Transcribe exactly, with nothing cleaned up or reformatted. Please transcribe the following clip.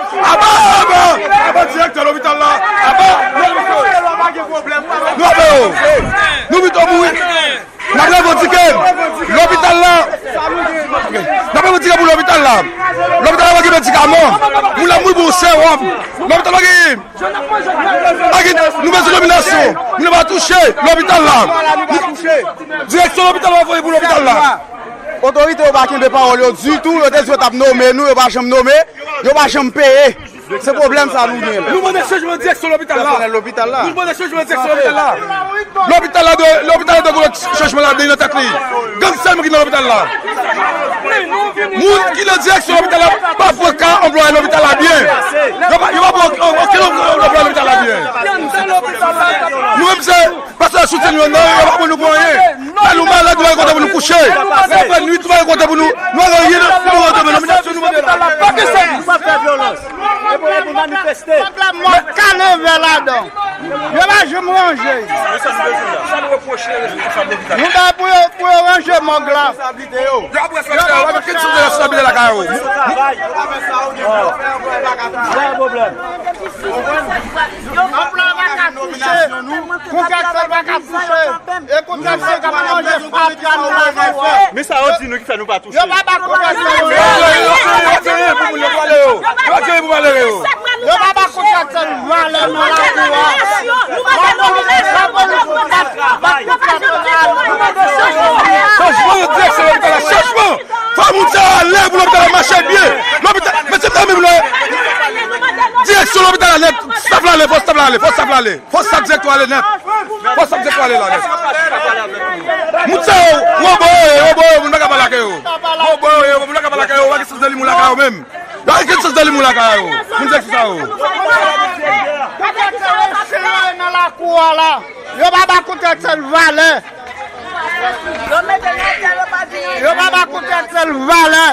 Aba, aba, aba direktè lopital la. Aba, nou aba yo. Nou vit o bout. N ap revandike. Lopital la. N ap revandike pou lopital la. Lopital la pa gen medikaman. Moun la mouri pou sewòm. Lopital la gen. Pa gen, nou bezwen nominasyon. Moun la pa touche. Lopital la. Direksyon lopital la voye pou lopital la. Otorite yo pa kenbe pawòl yo ditou. Yo te di yo t ap nome nou. Yo pa janm nome. Yo pa janm peye. Se pwoblèm sa nou gen la. Nou mande chanjman direksyon lopital la. Pèsonèl lopital la. Nou mande chanjman direksyon lopital la. Lopital la dwe, lopital la dwe gen chanjman ladan nan tèt li. Gang sèlman ki nan lopital la. Moun ki nan direksyon lopital la pa pran ka anplwaye lopital la byen. Yo pa, yo pa pran okenn anplwaye lopital la byen. Nou menm se Pastè soutyen nou, non, yo pa pou nou pou anyen. Lè nou malad, nou pa gen kote pou nou kouche. Lè fè nwit, nou pa gen kote pou nou, nou pa gen anyen pou nou rete nan lopital. Nou pa fè vyolans. E pou, e pou manifeste. Pèp la mò kale vè ladan. Yo pa janm ranje. Nou bay pou yo, pou yo ranje mòg la. Yo ap respekte yo, yo pa gen kèk sou de responsabilite lakay yo. Anplwaye pa ka touche. Kontraktè pa ka touche. E kontraktè k ap manje fatra nou lakay yo. Men sa yo di nou ki fè nou pa touche. Yo pa ba kontraktè yo. Yo pa gen pou moun yo pale yo. Yo pa gen pou malere yo. Yo pa ba kontraktè valè nan lakou a. Chanjman nan direksyon lopital la, chanjman. Fò moun sa yo ale pou lopital la mache byen. Lopital, mesye, dam, direksyon lopital la nèt. Staf la ale, fò staf la ale, fò staf la ale. Fò staf direktè ale nèt. Fò staf direktè ale la nèt. Moun sa yo, wobo yo ye, wobo yo, moun pa ka pale ak yo. Wobo yo ye, moun pa ka pale ak yo, yo pa gen sans de limon lakay yo menm. Yo pa gen sans de limon lakay yo. Moun direksyon sa yo. Kontraktè yo nan lakou a la. Yo pa ba kontraktè valè. Yo pa ba kontraktè valè.